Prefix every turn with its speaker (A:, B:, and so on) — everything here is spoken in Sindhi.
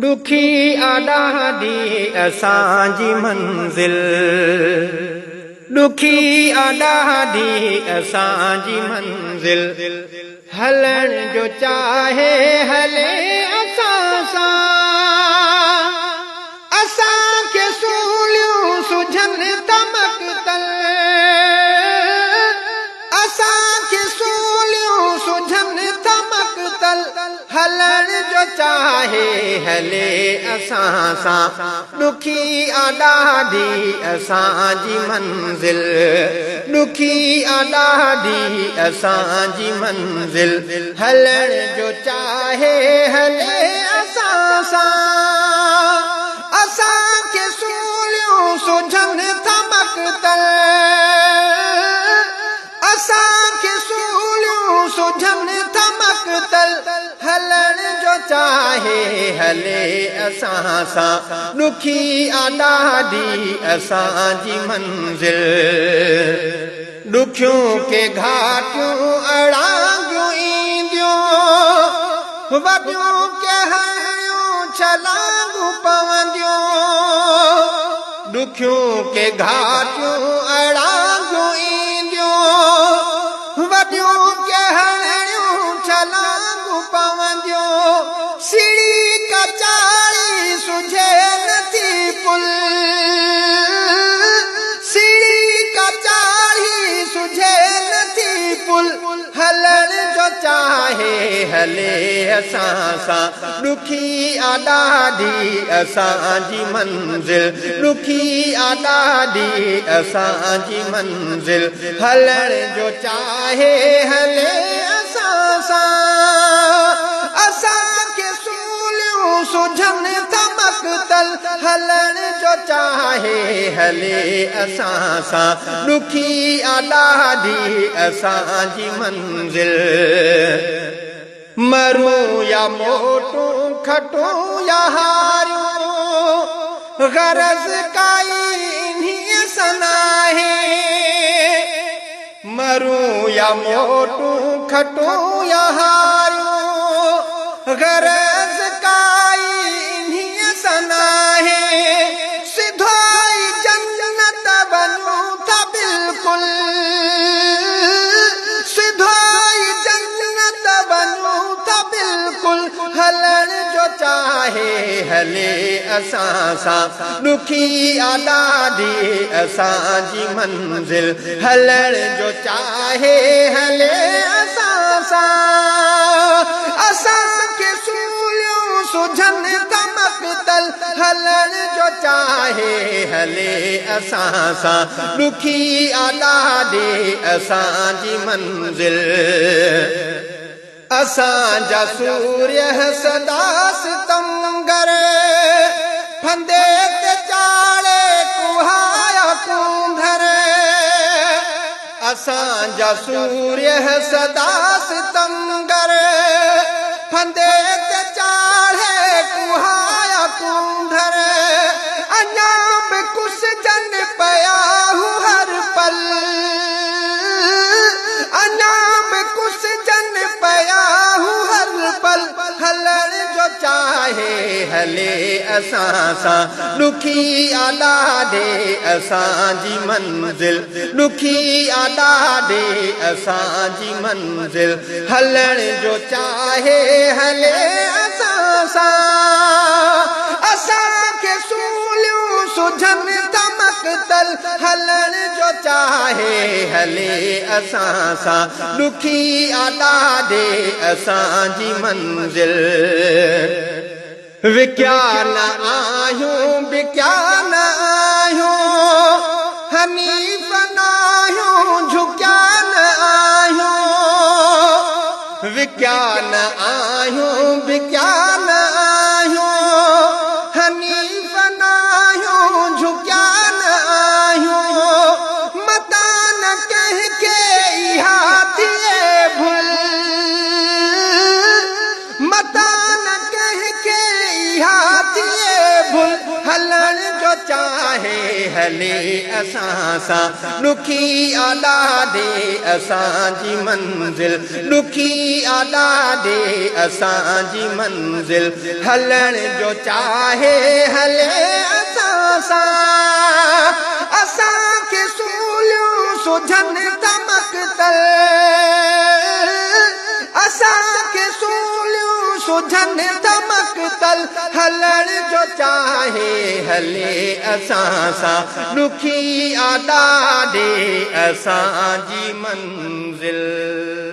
A: ڏکي آ ڏاڍي اسان جي منزل ڏکي آ ڏاڍي اسان جي منزل هلڻ جو چاهي هلي اسان سان اسان کي سوليون سجهن ٿا مقتل اسان کي سوليون سجهن ٿا مقتل هلڻ جو چاهي هلي اسان سان ڏکي آ ڏاڍي اسان جي منزل ڏکي آ ڏاڍي اسان جي منزل هلڻ جو چاهي هلي اسان سان اسان کي سوليون سجهن ٿا مقتل اسان کي سوليون سجهن ٿا مقتل هلڻ جو چاهي هلي اسان سان ڏکي آ ڏاڍي اسان جي منزل ڏکيون ڪي گهاٽيون اڙانگيون اينديون وڏيون ڪي هڻيون ڇلانگون پونديون ڏکيون ڪي گهاٽيون اڙانگيون اينديون، وڏيون ڪي هڻيون ڇلانگون پونديون، سيڙهي ڪا چاڙهي سجهي نه ٿي پل، سيڙهي ڪا چاڙهي سجهي نه ٿي پل، هلڻ جو چاهي هلي اسان سان، ڏکي آ ڏاڍي اسان جي منزل ڏکي آ ڏاڍي اسان جي منزل هلڻ جو چاهي هلي اسان سان اسان کي سوليون سجهن ٿا مقتل هلڻ جو چاهي هلي اسان سان ڏکي آ ڏاڍي اسان جي منزل. مرون يا موٽون، کٽون يا هاريون، غرض ڪائي انهيء سان ناهي. مرون يا موٽون، کٽون يا هاريون، غرض ڪائي انهيء سان ناهي. سڌو ئي جنت وڃون ٿا بلڪل. سڌو ئي جنت وڃون ٿا بلڪل. هلڻ جو چاهي هلي اسان سان. ڏکي آ ڏاڍي اسان جي منزل. هلڻ جو چاهي هلي اسان سان. اسان کي سوليون سجهن ٿا مقتل. هلڻ جو چاهي هلي اسان سان. ڏکي آ ڏاڍي اسان جي منزل. اسان جا سوريه سدا ستمگر. ڦندي تي چاڙهي ڪوهايا ڪونڌر. اسان جا سوريه سدا ستمگر. ڦندي تي چاڙهي ڪوهايا ڪونڌر. اڃا به ڪسجن پيا هو هر پل. اڃا به ڪسجن پيا هو هر پل. هلڻ جو چاهي هلي اسان سان. ڏکي آ ڏاڍي اسان جي منزل. ڏکي آ ڏاڍي اسان جي منزل. هلڻ جو چاهي هلي اسان سان. اسان کي سوليون سجهن ٿا مقتل. هلڻ جو چاهي هلي اسان سان. ڏکي آ ڏاڍي اسان جي منزل. وڪيا نه آهيون بڪيا نه آهيون، حنيف ناهيون جهڪيا نه آهيون. وڪيا نه آهيون بڪيا نه آهيون، حنيف ناهيون جهڪيا نه آهيون. متان ڪنهن کي اها ٿئي ڀل. متان ڪنهن کي اها ٿئي ڀل. هلڻ جو چاهي هلي اسان سان. ڏکي آ ڏاڍي اسان جي منزل، ڏکي آ ڏاڍي اسان جي منزل، هلڻ جو چاهي هلي اسان سان. اسان کي سوليون سجهن ٿا مقتل، اسان کي سوليون سجهن ٿا مقتل، هلڻ جو چاهي هلي اسان سان. ڏکي آ ڏاڍي اسان جي منزل.